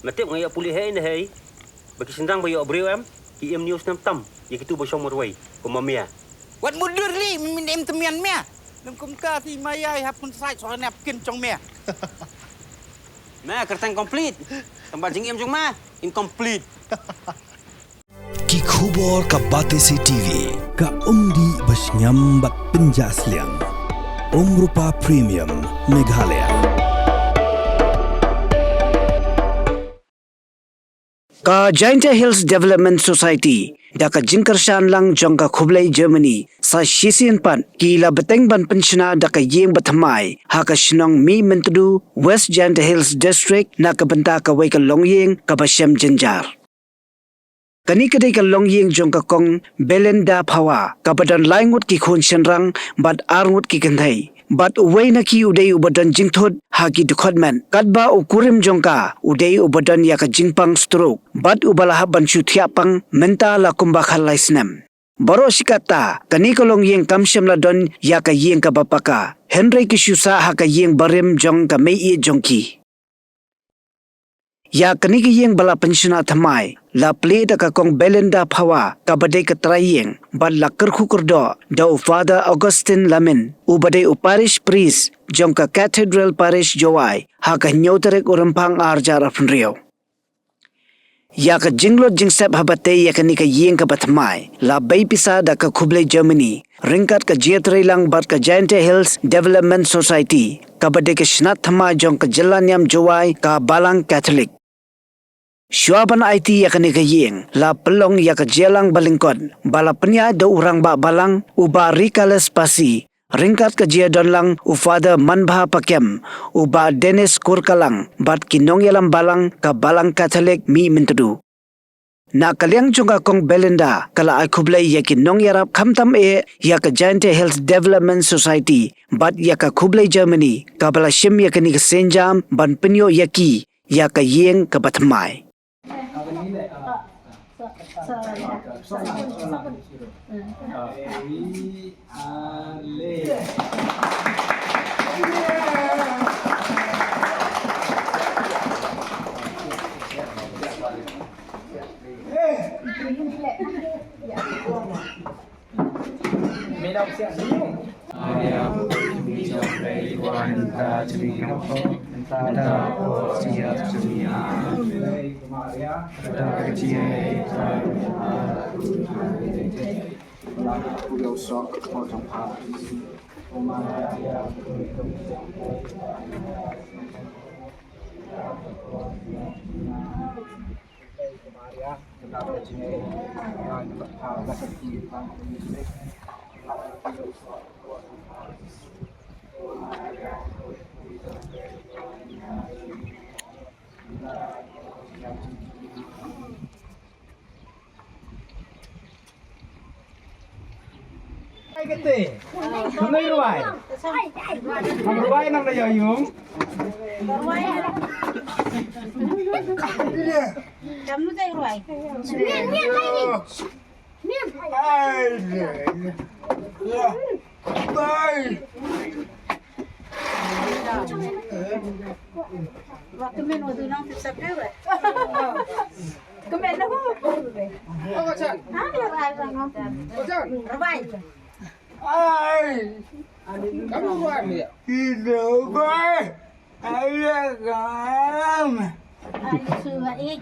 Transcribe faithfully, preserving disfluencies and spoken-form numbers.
Me tip nga ïoh pule hei ne hei. Ba ki shynrang ba ïoh briew em, ki im hynñiew snem tam ïa kitu ba shong marwei, kum ma mia. Wat mutdur lei, me im tymmen mia. Lem kumta te ma ïai hap pynsaid soh ne pynkin jong mia. Me kyrteng complete. Tang ba jingim jong me incomplete. Ki khubor ka Batesi TV, ka umdih ba shngiam bad pynjah sliang. Umrupa Premium, Meghalaya. Ka Jaintia Hills Development Society, da ka jingkyrshan lang jong ka khublei Germany, sa shisien pat ki la bteng ban pynshna da ka ïing bathymmai ha ka shnong Mihmyntdu, West Jaintia Hills District, na ka bynta kawei ka longïing kaba shem jynjar. Kane ka dei ka longïing jong ka Kong Belinda Phawa, kaba don lai ngut ki khun shynrang bad ar ngut ki kynthei. Bad uwei na ki u dei uba don jingthut ha ki dkhot met, katba u kurim jong ka u dei uba don ïa ka jingpang stroke, bad uba la hap ban shu thiah pang mynta la kumba khatlai snem. Baroh shi katta, kane ka longïing kam shym la don ïa ka ïing kaba paka, hynrei ki shu sah ha ka ïing barim jong ka meiieit jong ki. Ïa kane ka ïing ba la pynshna thymmai la plie da ka Kong Belinda Phawa, kaba dei ka trai ïing, bad la kyrkhu kyrdoh da u Father Augustine Lamin, uba dei u Parish Priest jong ka Cathedral Parish Jowai, ha ka hynñiew tarik u Rymphang arhajar arphew. Ïa ka jinglut jingsep haba tei ïa kane ka ïing kaba thymmai la bei pisa da ka khublei Germany, ryngkat ka jingïatreilang bad ka Jaintia Hills Development Society, kaba dei ka shnat thymmai jong ka jylla niam Jowai, ka Balang Katholik. Shuwa ban aiti ïa kane ka ïing, la pynlong ïa ka jingïalang ba lyngkot, ba la pynïaid da u Rangbah Balang, u Bah Rikales Pasi, ryngkat ka jingïadon lang u Father Manbha Pakem, u Bah Dennis Kurkalang, bad ki nongïalam balang ka Balang Katholik Mihmyntdu. Na ka liang jong ka Kong Belinda, ka la ai khublei ïa ki nongïarap khamtam eh ïa ka Jaintia Hills Development Society, bad ïa ka khublei Germany, kaba la shim ïa kane ka sienjam ban pynïoh ïa ki ïa ka ïing kaba thymmai. Ai kete. Nang rwai. Nang rwai nang da yung. Kamu da rwai. Ai. Ai. Waktu men waktu nang tu sakit. Kemen aku. Apa, Chan? Ah, ya, Chan. Rebai. Ai. Kamu buat ni. Tidak, bai. Ai, kamu. Ai, suai.